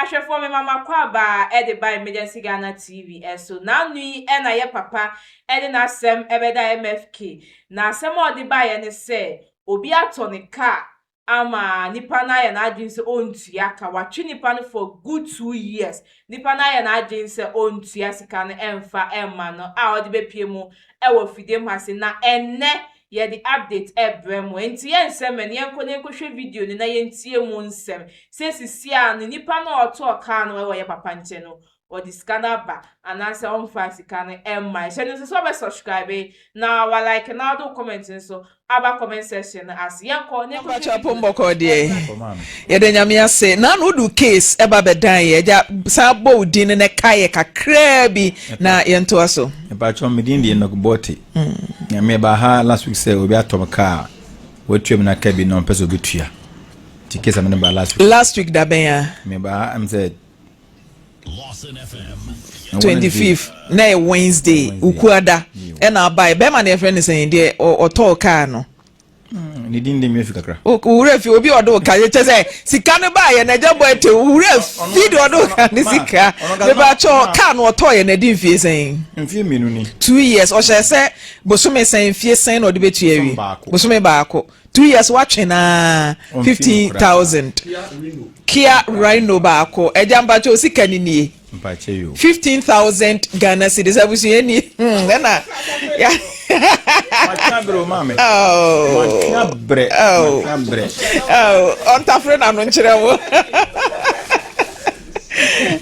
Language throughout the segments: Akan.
Ahwɛfoɔ, mema mo akwaaba de ba Emergency Ghana TV so. N'ano yi na yɛ papa de n'asɛm bɛda MFK. Na asɛm a ɔde baeɛ ne sɛ, obi atɔ ne kaa ama nipa no ayɛ n'adwene sɛ ɔntua ka. Watwe nipa no for good 2 years. Nipa no ayɛ n'adwene sɛ ɔntua sika no ɛmfa ɛmma no a ɔde bɛpie mu ɛwɔ fidie mu ha se. Na ɛnnɛ yɛde update ɛbrɛ mu, nti yɛn nsɛm no, yɛnkɔ na yɛnkɔhwɛ video no na yɛntie mu nsɛm sɛ sisi a no, nipa no a ɔtɔɔ kaa no ɛwɔ yɛ papa nkyɛn no, ɔde sika no aba anaasɛ ɔmfa sika no ɛmma. Ɛhyɛ no nso sɛ ɔbɛ subscribe na wa like na ɔde comment nso aba comment section no ase. Yɛnkɔ na yɛnkɔhwɛ. Mpakyɛ pɔmbɔkɔ deɛ, yɛde Nyame ase na na wodu case ɛba bɛdan yɛ. Agya, san bɔ wo din no na ɛka yɛ kakraa bi na yɛntoa so. Mpakyɛ, me din deɛ Enoch Bɔte. Nyame ba ha last week sɛ obi atɔ me kaa, watua mu n'aka bi na ɔmpɛ sɛ obetua, nti case a mene ba last week. Last week da bɛn a? Me ba ha sɛ 25th, na yɛ Wednesday, Ukuada ɛna abae. Bɛrima na yɛfrɛ no sɛn deɛ ɔtɔɔ kaa no? Ne din de mi efi kakra. Wura fi obi ɔde o ka kyɛ sɛ sika no ba yɛ n'agya bɔ ɛte wura fi de ɔde o ka ne sika. Mebakyɛ, kaa no ɔtɔɔ yɛ n'adi mfie sɛn? Mfie 2 ni. 2 years. Ɔhyɛ sɛ bosome sɛn, mfie sɛn na ɔde bɛtua awie? Bosome baako. 2 years watwe naa 15,000. Kia Rhino baako. Ɛgya, mpakyɛ, osika ni nie. Mpakyɛ yo. 15,000 Ghana cedis, abusua ni ɛna ya. Matwea brɛ o, maame. Matwea brɛ. Matwea brɛ. Ɔntafere n'ano nkyerɛ wo.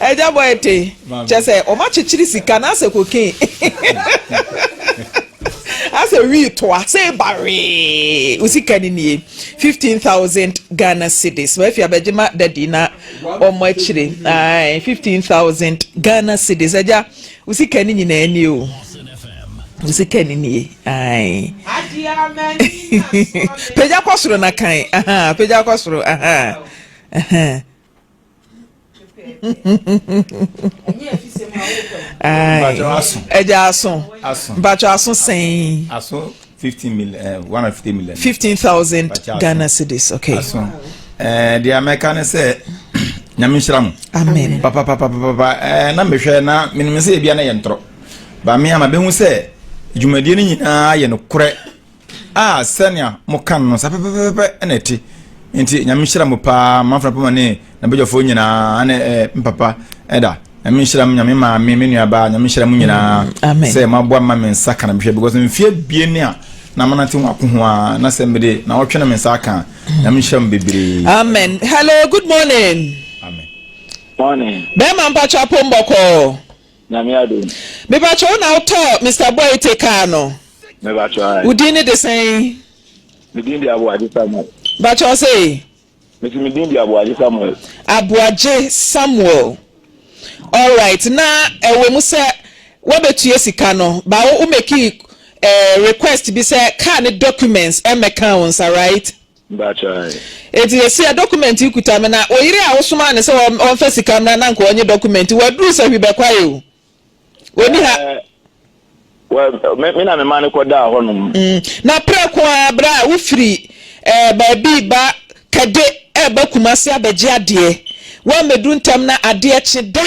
Ɛgya bɔ ɛte kyɛ sɛ ɔmo akyekyere sika na asɛ cocaine, asɛ wii toa sɛ eba wee. Osika ni nie, 15,000 Ghana cedis. Wɔafi abɛgye ma dadi na ɔmo akyire ayi 15,000 Ghana cedis. Ɛgya, osika ni nyinaa ni o, osika ni nie ayi. Pagya kɔ soro na kan aha, pagya kɔ soro aha aha. Ɛgya, aso. Aso. Mpatsɔ, aso sɛn? Aso 15 million, 150 million. 15,000 Ghana cedis, okay. Aso. Deɛ mɛka ne sɛ Nyame nhyira mo. Amen. Papapapapa. Na mehwɛ na menim sɛ ebia na yɛ ntorɔ ba me ama bɛhu sɛ dwumadie no nyinaa yɛ nokorɛ a sɛnea moka no sa pɛpɛpɛpɛ ɛna ɛte, nti Nyame nhyira mo paa. Manfra pama ne nabadwafoɔ nyinaa ne mpapa ɛda Nyame nhyira mo, Nyame maame, me nuabaa, Nyame nhyira mo nyinaa sɛ moaboa ma me nsa ka na mehwɛ, because mfeɛ 2 a na manante ho ako ho a na sɛ mede na wɔtwe na me nsa aka. Nyame nhyira mo bebree. Amen. Hello, good morning. Amen. Morning. Bɛrima, mpatsɔ, apɔmbɔkɔɔ? Nyame adom. Mepatsɔ, wo na wotɔɔ Mr Boyte kaa no? Mepatsɔ ayi. Wo din ne de sɛn? Me din de Aboagye Samuel. Mpatsɔ, sɛ? Mesi me din de Aboagye Samuel. Aboagye Samuel, alright. Na ɛwɔ mu sɛ wɔbɛtua sika no ba wo make request bi sɛ car ne documents ɛmɛka wo nsa, right? Mpatsɔ ayi. Eti esi a document yi kuta mi na oyere a wosoma ne sɛ ɔmfa sika mmra na nka ɔnye document waduru sɛ hwi bɛkwae o, oni ha. Well, me na me ma ne kɔ daa hɔnom. Na prɛko a berɛ a wofiri baabi ba kɛde ɛɛba Kumase abɛgye adeɛ, woammɛdu ntɛm na adeɛ kye da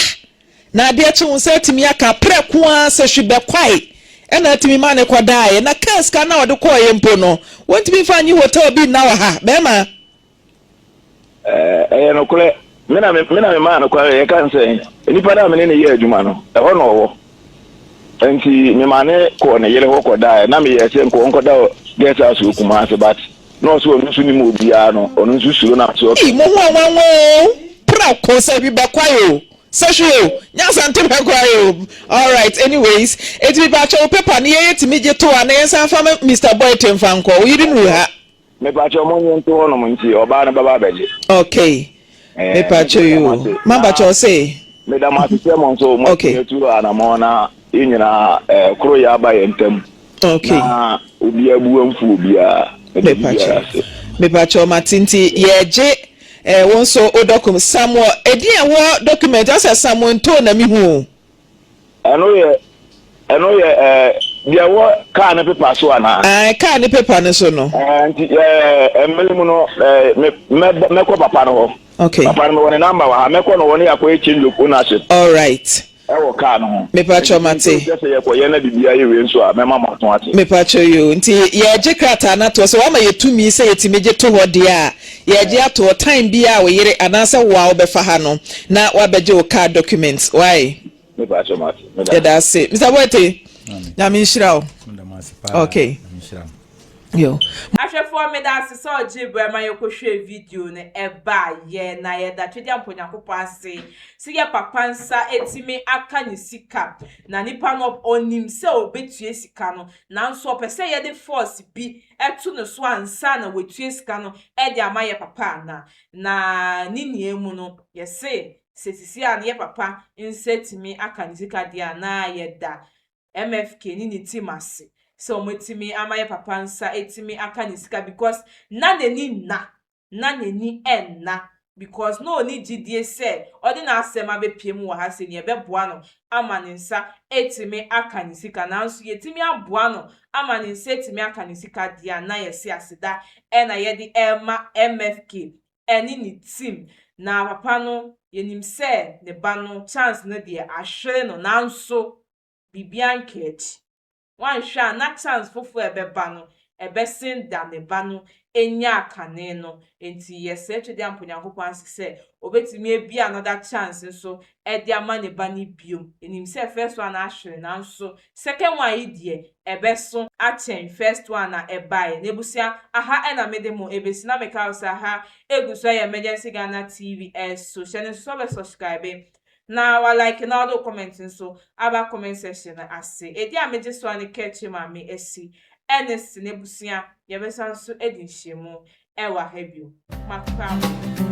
na adeɛ kye wo nsa atumi aka prɛko a sɛ hwi bɛkwae ɛna atumi ma ne kɔdaeɛ na kaa sika na ɔde kɔɔeɛ mpo no, wɔntumi mfa nye hotel bi nna wɔ ha, bɛrima. Ɛyɛ nokorɛ, me na me maa no kwan. Yɛka nsɛn nipa no a me ne ne yɛ adwuma no, ɛhɔ na ɔwɔ, nti me maa ne kɔɔ ne yere hɔ kɔdaeɛ na meyɛ sɛ nkɔ nkɔda guest house wɔ Kumase, but na ɔsɛ ɔno nso nim obiara no, ɔno nso suro na so. Ee, mo ho ɔnwanwa o, prɛko sɛ hwi bɛkwae o, sɛ hwi o, nyansante bɛkwae o. Alright, anyways, eti mipakyɛ, wo paper no yɛyɛ tumi gye to a na yɛnsan fa ma Mr Boyte mfa nkɔ, wo yere nuru ha. Mepakyɛ, ɔmo nye nto hɔnom nti ɔbaa no bɛba abɛgye. Okay, mepakyɛ yi o, mampakyɛ ɔsɛ. Meda mo ase sɛ mo nso mo atumi atu anammɔn na yɛn nyinaa koro yɛ aba yɛn ntam na obiara bu amfu obiara. Meda biara ase. Mepakyɛ, ɔmate, nti yɛgye wo nso wo document. Samuel, edin a ɛwɔ document asɛ Samuel Nto na mihu o. Ɛno yɛ Deɛ ɛwɔ kaa no pepa so anaa? Ae, kaa ne pepa no so no. Ɛɛ, nti ɛɛ, mmere mu no, ɛɛ, me, mɛ, mɛkɔ papa no hɔ. Okay. Papa no, mewɔ ne number wɔ ha. Mɛkɔ no hɔ ne yɛakɔyɛ change of ownership. All right. Ɛwɔ kaa no ho. Mepakyɛw Nti mate. sɛ sɛ yɛkɔyɛ na biribiara yɛ wei nso a, mɛma mo ato ase. Mepakyɛw yoo. Nti yɛregye krataa no ato hɔ. Sɛ woama yɛ tumi sɛ yɛtumi gye to hɔ deɛ a, yɛregye ato hɔ. Time biara a wo yere anaasɛ wo a wobɛfa ha no na woabɛgye wo car documents. Wai? Mepakyɛw mate. Meda Yɛda ase. Mister Boete, Nyame nhyira wo. Meda mo ase paa. Okay. Nyame nhyira mo. Yo. Ahwɛfoɔ meda ase sɛ ɔgye berɛ ma yɛkɔhwɛɛ video no ɛbaeɛ na yɛda Twedeampa Onyankopɔn ase sɛ yɛ papa nsa atumi aka ne sika na nipa no ɔnim sɛ ɔbɛtua sika no nanso ɔpɛ sɛ yɛde force bi to ne so ansa na watua sika no de ama yɛ papa anaa na ne nyinaa mu no yɛse sɛ sisi a no yɛ papa nsa atumi aka ne sika deɛ a na yɛda MFK ne ne team ase sɛ wɔatumi ama yɛ papa nsa atumi aka ne sika because na n'ani nna, na n'ani nna because na ɔnni gyidie sɛ ɔde n'asɛm abɛpue mu wɔ ha sɛ nea ɛbɛboa no ama ne nsa atumi aka ne sika nanso yɛtumi aboa no ama ne nsa atumi aka ne sika deɛ a na yɛse aseda ɛna yɛde ɛrema MFK ɛne ne team na papa no yɛnim sɛ ne ba no chance no deɛ ahwere no nanso biribiara nka akyi. Woanhwɛ a na chance foforɔ a ɛbɛba no, ɛbɛsen da ne ba no nyaa kane no. Enti yɛsrɛ Twedeampo Nyankopɔn ase sɛ obetumi abue another chance nso de ama ne ba no bio. Yɛnim sɛ first one ahwere nanso second one yi deɛ ɛbɛso akyɛn first one a ɛbaeɛ. N'abusua, aha na mede mo ɛbɛsi na meka wo sɛ aha egu so ɛyɛ Emergency Ghana TV ɛso. Hyɛ no nso sɛ wobɛ subscribe na wa like na wode wo comment nso aba comment section no ase. Edi a megye so a ne Kɛkye Maame asi ɛne se n'abusua yɛbɛsan nso adi nhyiamu ɛwɔ ha bio. Makra mo.